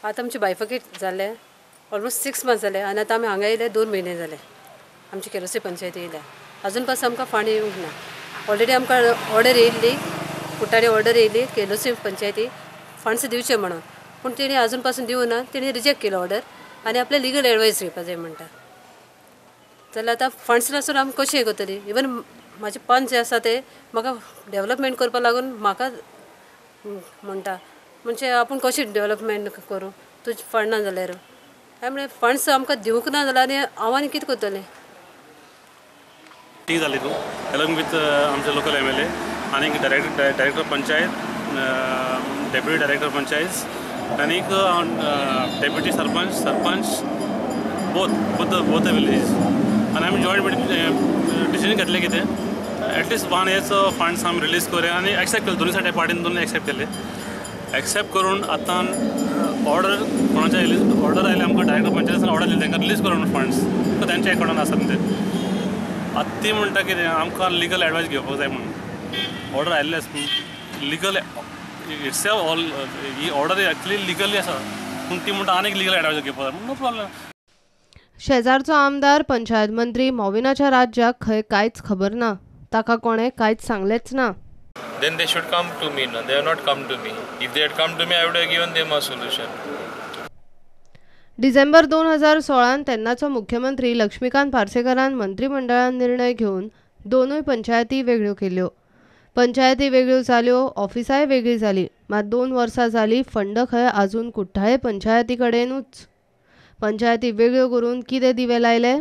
आतां आमचे बायफर्केट जाले ऑलमोस्ट 6 मंथ्स जाले आनी आतां आमी हांगा येयले 2 म्हयने जाले. आमची केलोसी पंचायती येयल्या, अजून पासून आमकां फंड येवंक ना. ऑलरेडी आमकां ऑर्डर येयल्ली, कुट्टाळे ऑर्डर येयली केलोसी पंचायती फंड्स दिवचे म्हणून, पूण तेणी अजून पासून दिवना. तेणी रिजेक्ट केलो ऑर्डर आनी आपले लिगल एडवायस घेवपा जाय म्हणटा. जाल्यार आतां फंड्स नासून आमी कशें हें करतली? इवन म्हाजे पंच जे आसा ते म्हाका डेवलपमेंट करपाक लागून म्हाका म्हणटा, म्हणजे आपूण कशें डेवलपमेंट करूं तुजें फंड ना जाल्यार. हांवें म्हणलें फंड्स आमकां दिवंक ना जाल्यार आनी हांव आनी कितें करतलें? मीटिंग जाली तूं अलॉंग विथ आमचे लोकल MLA आनी director panchayat, deputy director panchayat आनीक deputy sarpanch, sarpanch both both both village. आनी आमी जॉयंट मिटींग डिसिजन घेतलें कितें एटलिस्ट 1 इयर्सचो फंड्स आमी रिलीज करुया आनी एक्सेप्ट केले. दोनूय सायडी पार्टीन दोनूय एक्सेप्ट केले. एक्सेप्ट करून आतां ऑर्डर कोणाच्या ऑर्डर आयले आमकां डायरेक्टर पंचायतीन ऑर्डर दिली तांकां रिलीज करून फंड्स तांच्या एकावंटान आसात ते. आतां ती म्हणटा कितें आमकां लिगल एडवायस घेवपाक जाय म्हणून ऑर्डर आयिल्ले आसा. Legal itself all he order actually legally आसा, पूण ती म्हणटा आनीक लिगल एडवायस घेवपाक जाय, नो प्रॉब्लम. शेजारचो आमदार, पंचायत मंत्री मॉविनाच्या राज्याक खंय कांयच खबर ना, ताका कोणें कांयच सांगलेंच ना. Then they should come to me. No, they have not come to me. If they had come to me, I would have given them a solution. December 2016 तेन्नाचो मुख्यमंत्री लक्ष्मीकांत पार्सेकारान मंत्रिमंडळान निर्णय घेवन दोनूय पंचायती वेगळ्यो केल्यो. पंचायती वेगळ्यो जाल्यो, ऑफिसाय वेगळी जाली, मात 2 वर्सां जाली फंड खंय आजून कुठ्ठाळे पंचायती कडेनूच. पंचायती वेगळ्यो करून कितें दिवे लायले?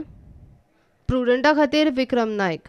प्रुडंटा खातीर विक्रम नायक.